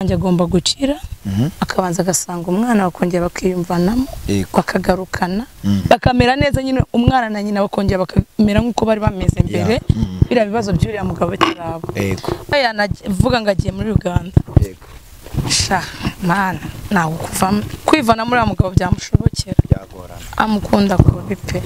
Wanjye agomba gukira, akabanza agasanga umwana, bakongera bakiyumvanamo, bakagarukana, bakamera neza nyine, umwana na nyina bakongera bakamera nk'uko bari bameze mbere biriya bibazo by'uriya mugabo bitaraba. Yanavuga ngo agiye muri Uganda. Sha mana, ntabwo kuvamo kwivana muri uriya mugabo byamushobokera. Byagorana. Amukunda kubi pe.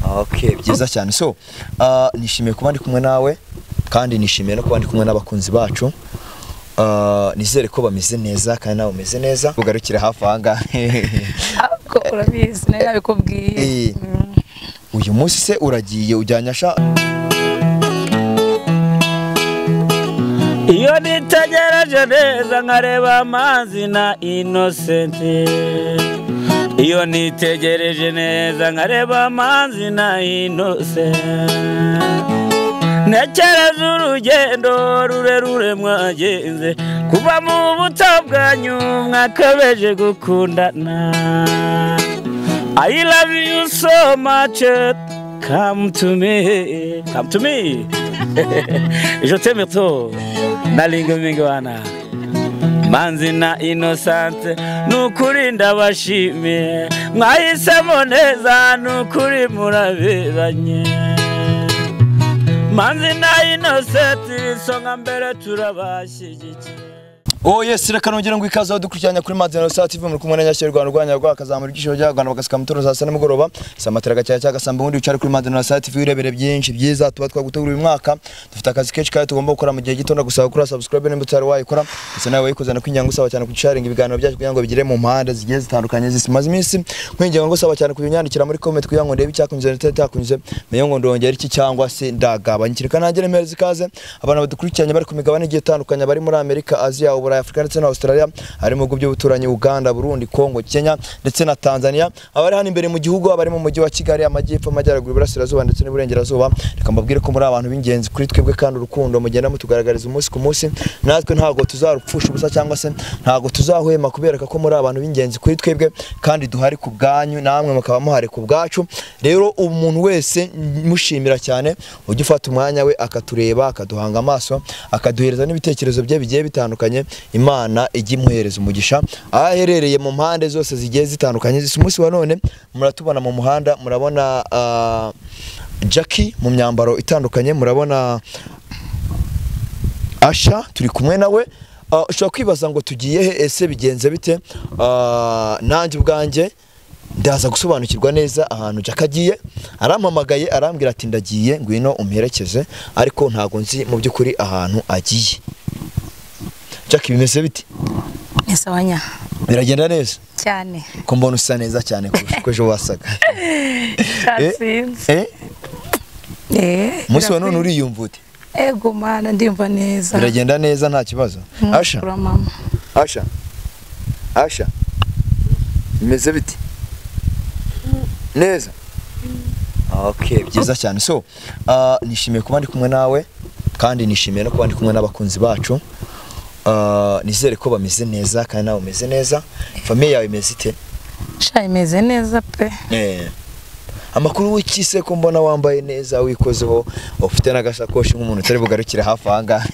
Okay, byiza cyane. So, nishimiye kuba ndi kumwe nawe kandi nishimiye no kuba ndi kumwe n'abakunzi bacu. Nizere ko bameze neza kandi nawe umeze neza. Ugarukire hafi aha ngaha. Ariko urabizi, nari nabikubwiye. Uyu munsi se uragiye ujyanye Asha? Iyo nitegereje neza nkareba Amazi na Innocent, iyo nitegereje neza nkareba Amazi na Innocent, ntekereza urugendo rurerure mwagenze kuva mu buto bwanyu mwakabeje gukundana. I love you so much, come to me, come to me. Je t'aime trop, nalinga mingwana. Manzi na Innocent, nukuri ndabashimiye, mwahisemo neza, nukuri muraberanye. Manzi na Innocent, isonga mbere turabashyigikiye. Oh yes, reka nongera ngo ikaze dukurikiranya kuri Manzi na Innocent TV, muri kumwe na Nyashya Rwanda rwanya rwakazamura ibyishimo by'Abanyarwanda bagasika mutoro za saa nimugoroba, samatera gacya cyagasamba ubundi wicare kuri Manzi na Innocent TV urebere byinshi byiza tuba twagutegura uyu mwaka. Dufite akazi kenshi kandi tugomba gukora mu gihe gito, ndagusaba gukora subscribe nimba utari wayikora, ndetse nawe wayikoze nakwinginga ngusaba cyane kugisharinga ibiganiro byacu kugira ngo bigere mu mpande zigiye zitandukanye zisimaze iminsi. Nkwinginga ngusaba cyane kubinyandikira muri comment kugira ngo ndebe icyakunyuze ndetse n'icyakunyuze, menye ngo ndongera iki cyangwa se ndagabanya. Reka nangere mpereze ikaze abantu badukurikiranye bari ku migabane igiye itandukanye, bari muri Amerika, Aziya, Uburayi, Afurika ndetse na Australia, ari mu bihugu by'ubuturanyi Uganda, Burundi, Congo, Kenya ndetse na Tanzania, abari hano imbere mu gihugu, abari mu mujyi wa Kigali, amajyepfo, amajyaruguru, iburasirazuba ndetse n'iburengerazuba. Reka mbabwire ko muri abantu b'ingenzi kuri twebwe kandi urukundo mugenda mutugaragariza umunsi ku munsi, natwe ntabwo tuzarupfusha ubusa cyangwa se ntabwo tuzahwema kubereka ko muri abantu b'ingenzi kuri twebwe kandi duhari ku bwanyu, namwe mukaba muhari ku bwacu. Rero umuntu wese mushimira cyane ujya ufata umwanya we akatureba, akaduhanga amaso, akaduhereza n'ibitekerezo bye bigiye bitandukanye. Imana ijye imuhereza umugisha aho aherereye mu mpande zose zigiye zitandukanye. Umunsi wa none muratubona mu muhanda, murabona Jackie mu myambaro itandukanye, murabona Asha turi kumwe nawe. Ushobora kwibaza ngo tugiye he, ese bigenze bite? Nanjye ubwanjye ndaza gusobanukirwa neza ahantu Jackie agiye. Arampamagaye arambwira ati ndagiye, ngwino umperekeze, ariko ntago nzi mu by'ukuri ahantu agiye. Jackie, bimeze bite? Ni sawa nya. Biragenda neza? Cyane. Ko mbona usa neza cyane kurusha uko ejo wasaga. Sinzi. Umunsi wa none uriyumva ute? Ego mana, ndiyumva neza. Biragenda neza nta kibazo. Asha. Mama. Asha. Asha. Bimeze bite? Neza. Okay, byiza cyane. So, nishimiye kuba ndi kumwe nawe kandi nishimiye no kuba ndi kumwe n'abakunzi bacu. Nizere ko bameze neza kandi nawe umeze neza. Famille yawe imeze ite? Sha imeze neza pe. Amakuru w'ikise ko mbona wambaye neza, wikozeho, ufite n'agasakoshi nk'umuntu utari bugarukire hafi aha ngaha.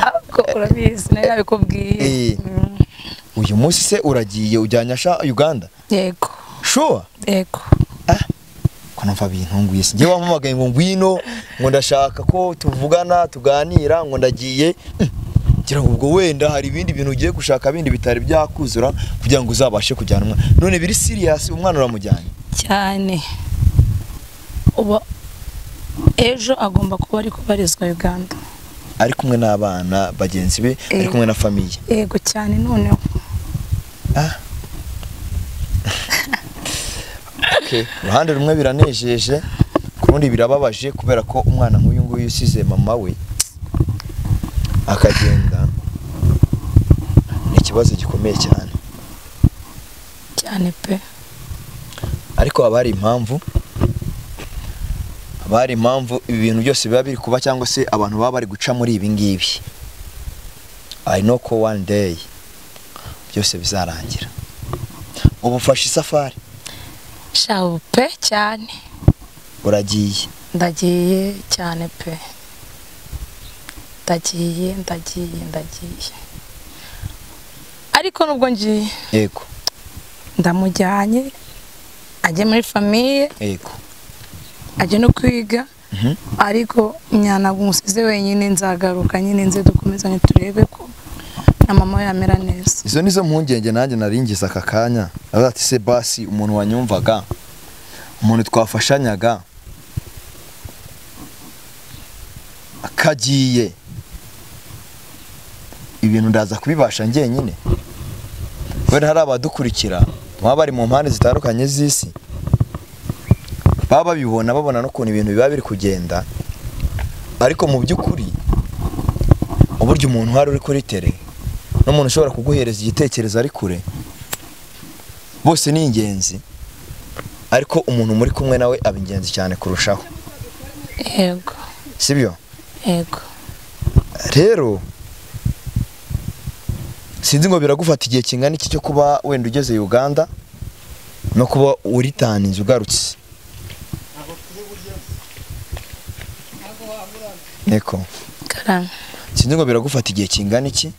Ariko urabizi, nari nabikubwiye. Uyu munsi se uragiye ujyanye Asha Uganda? Yego. Sure? Yego. Ko numva bintunguye. Njye wampamagaye ngo ngwino, ngo ndashaka ko tuvugana tuganira, ngo ndagiye. Ngira ngo ubwo wenda hari ibindi bintu ugiye gushaka bindi bitari byakuzura kugira ngo uzabashe kujyana umwana. None biri serious, umwana uramujyanye? Cyane. Uba ejo agomba kuba ari kubarizwa Uganda. Ari kumwe n'abana bagenzi be, ari kumwe na famille. Yego cyane noneho. Okay, uruhande rumwe biranejeje, ku rundi birababaje kubera ko umwana nk'uyu nguyu usize mama we akagenda, ni ikibazo gikomeye cyane. Cyane pe. Ariko haba hari impamvu, haba hari impamvu ibi bintu byose biba biri kuba cyangwa se abantu baba bari guca muri ibi ngibi. I know ko one day byose bizarangira. Ubu ufashe isafari? Sha pe cyane. Uragiye? Ndagiye cyane pe. Ndagiye, ndagiye, ndagiye. Ariko nubwo ngiye, yego, ndamujyanye ajye muri famille, yego, ajye no kwiga, ariko ntabwo umusize wenyine, nzagaruka nyine nze dukomezanye turebe ko na mama we yamera neza. Izo nizo mpungenge nanjye naringiza aka kanya. Ati se basi umuntu wanyumvaga, umuntu twafashanyaga akagiye, ibintu ndaza kubibasha njyenyine. Wenda hari abadukurikira baba bari mu mpande zitandukanye z'isi, baba babibona, babona n'ukuntu ibintu biba biri kugenda, ariko mu by'ukuri uburyo umuntu hari uri kuri tere n'umuntu ushobora kuguhereza igitekerezo ari kure, bose ni ingenzi, ariko umuntu muri kumwe nawe aba ingenzi cyane kurushaho. Yego. Sibyo? Yego. Rero sinzi ngo biragufata igihe kingana iki cyo kuba wenda ugeze Uganda no kuba uritaninze ugarutse. Neko. Karame. Sinzi ngo biragufata igihe kingana iki?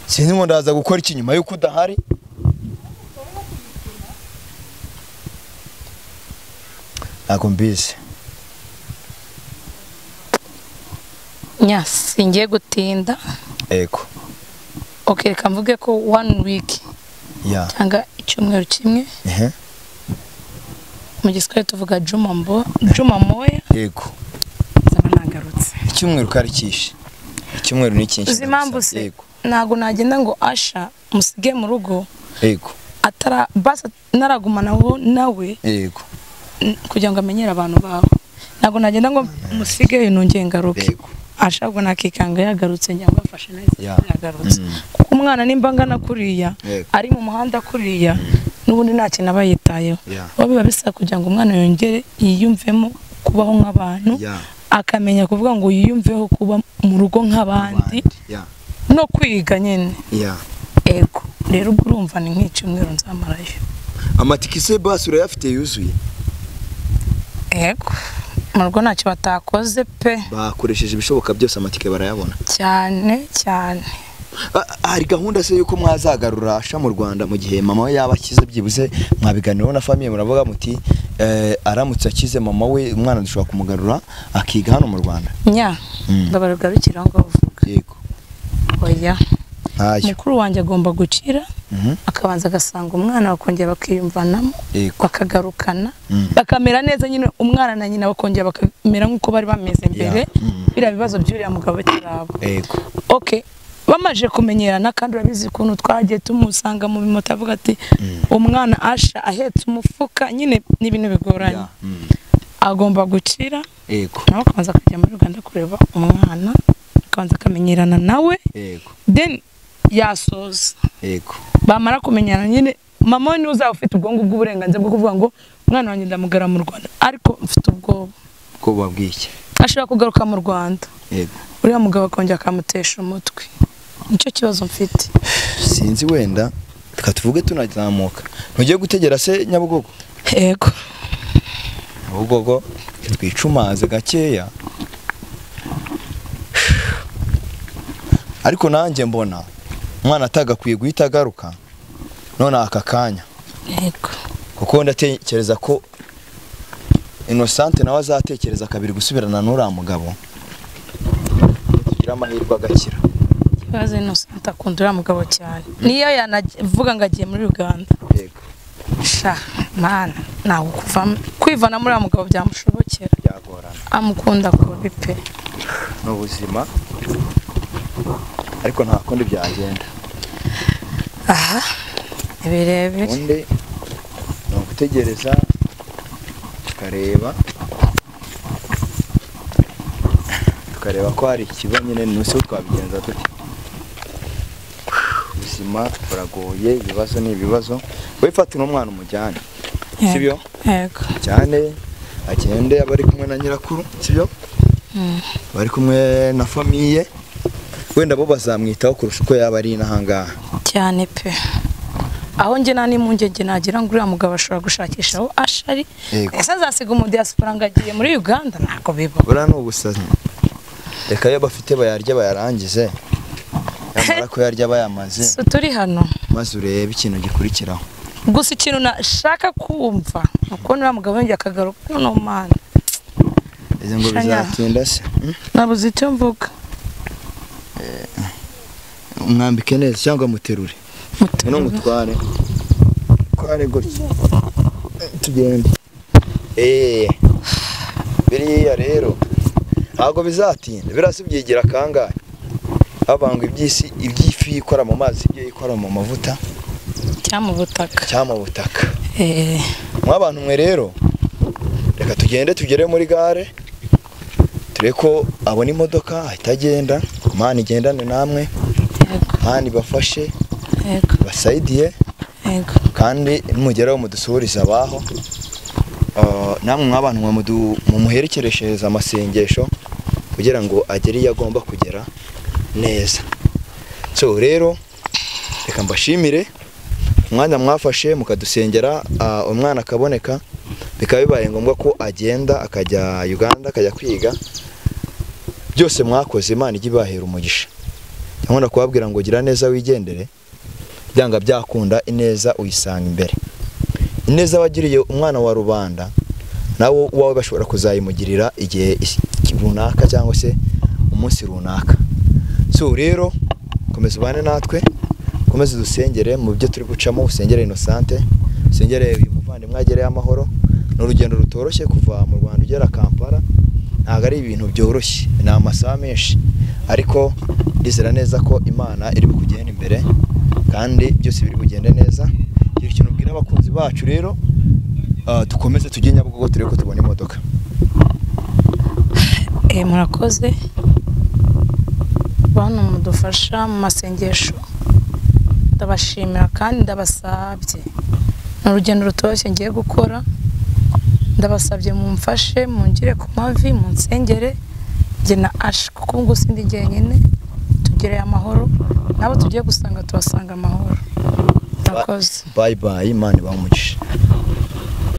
Sinzi ngo ndaza gukora iki nyuma yuko udahari? Ntabwo mbizi. Nya, singiye gutinda. Ego. Okay, reka mvuge ko 1 week. Yeah. Cyangwa icyumweru kimwe. Mu Giswahili tuvuga Juma moya. Yego. Nzaba nagarutse. Icyumweru kari cyishe. Icyumweru ni cyinshi. Uzi impamvu se? Ntago nagenda ngo Asha musige mu rugo. Yego. Atara basa naragumana nawe. Yego. Kugira ngo amenyere abantu bawe. Ntago nagenda ngo musige nongeye ngaruke. Asha ubwo nakikanga yagarutse njya mbafashe nahise yagarutse. Kuko umwana nimba ngana kuriya ari mu muhanda kuriya n'ubundi nta kintu aba yitayeho. Aho biba bisaba kugira ngo umwana yongere yiyumvemo kubaho nk'abantu, akamenya kuvuga ngo yiyumveho kuba mu rugo nk'abandi no kwiga nyine. Ego. Rero ubwo urumva ni nk'icyumweru nzamarayo. Amatike se basi urayafite yuzuye? Ego. Mu rugo ntacyo batakoze pe. Bakoresheje ibishoboka byose amatike barayabona. Cyane cyane. Hari gahunda se yuko mwazagarura Asha mu Rwanda mu gihe mama we yaba akize, byibuze mwabiganiraho na famille muravuga muti aramutse akize mama we umwana dushobora kumugarura akiga hano mu Rwanda? Nya, ndabarugarukira ngo bavuga. Yego. Oya. Mukuru wanjye agomba gukira, akabanza agasanga umwana bakongera bakiyumvanamo, bakagarukana, bakamera neza nyine, umwana na nyina bakongera bakamera nk'uko bari bameze mbere, biriya bibazo by'uriya mugabo kirabo. Okay. Bamaje kumenyerana kandi urabizi ukuntu twagiye tumusanga mu bimoto avuga ati umwana Asha ahetse umufuka nyine n'ibintu bigoranye. Agomba gukira. Yego. Nawe akabanza akajya muri Uganda kureba umwana, akabanza akamenyerana nawe. Yego. Then yasoza. Yego. Bamara kumenyana nyine mama ni uzaba ufite ubwonko bw'uburenganzira bwo kuvuga ngo umwana wanjye ndamugara mu Rwanda, ariko mfite ubwoba. Ubwoba bw'iki? Ashobora kugaruka mu Rwanda. Yego. Uriya mugabo akongera akamutesha umutwe. Nicyo kibazo mfite. Sinzi wenda reka tuvuge tunazamuka. Ntugiye gutegera se Nyabugogo? Yego. Nyabugogo twicumaze gakeya. Ariko nanjye mbona umwana atagakwiye guhita agaruka none aka kanya. Yego. Kuko ndatekereza ko Innocente nawe azatekereza kabiri gusubirana n'uriya mugabo. Tugira amahirwe agakira. Ikibazo Innocente akunda uriya mugabo cyane. Niyo yanavuga ngo agiye muri Uganda. Yego. Sha mana ntabwo kuvamo kwivana muri uriya mugabo byamushobokera. Byagorana. Amukunda kubi pe. Ni ubuzima. Ariko nta kundi byagenda. Aha. Ibirebire. Ubundi ni ugutegereza tukareba ko hari ikiba nyine nusi twabigenza dute. Ubuzima buragoye, ibibazo ni ibibazo. Wifate n'umwana umujyane. Sibyo? Yego. Cyane agende abari kumwe na nyirakuru, sibyo? Bari kumwe na famille. Wenda bo bazamwitaho kurusha uko yaba ari inahangaha. Cyane pe. Aho nge nani impungenge nagira ngo uriya mugabo ashobora gushakisha aho Asha ari. Ese azasiga umu diaspora ngo agiye muri Uganda? Ntabwo biba. Buriya ni ubusazi. Reka iyo bafite bayarya bayarangize. Yamara ko yarya bayamaze. So turi hano. Maze urebe ikintu gikurikiraho. Gusa ikintu nashaka kumva uko nura mugabo yongeye akagaruka no mana. Eze ngo bizatinda se. Nabuze icyo mvuga. Umwambike neza cyangwa muterure. No mutware. Kware gutya. Tugende. Biriya rero ntabwo bizatinda birasubyigira kangahe abangwa ibyisi ibyifi ikora mu mazi ibyo ikora mu mavuta cyangwa mu butaka mwabantu mwe rero reka tugende tugere muri gare tureko abona imodoka ahita agenda Imana igendane namwe Imana ibafashe basaidiye kandi nimugeraho mudusuhurize abaho namwe mwabantu mwe mumuherekereshereza amasengesho kugira ngo agere iyo agomba kugera neza. So rero reka mbashimire umwanya mwafashe mukadusengera umwana akaboneka bikaba bibaye ngombwa ko agenda akajya Uganda akajya kwiga byose mwakoze Imana ijye ibahera umugisha. Nkunda kubabwira ngo gira neza wigendere byanga byakunda ineza uyisanga imbere. Ineza wagiriye umwana wa rubanda nawo wawe bashobora kuzayimugirira igihe runaka cyangwa se umunsi runaka. So rero komeza ubane natwe komeza dusengere mu byo turi gucamo usengere Innocente usengere uyu muvandimwe agereye amahoro. N'urugendo rutoroshye kuva mu Rwanda ugera Kampala ntabwo ari ibintu byoroshye ni amasaha menshi ariko ndizera neza ko Imana iri bukugenda imbere kandi byose biri bugende neza. Ikintu ubwira abakunzi bacu rero dukomeze tujye Nyabugogo turebe ko tubona imodoka. Murakoze bantu mudufasha mu masengesho ndabashimira kandi ndabasabye. Ni urugendo rutoroshye ngiye gukora ndabasabye mumfashe mungire ku mavi munsengere njye na Ash kuko ngo sindi njyenyine tugereye amahoro nabo tugiye gusanga tubasanga amahoro. Murakoze. Bye bye, Imana ibahe umugisha.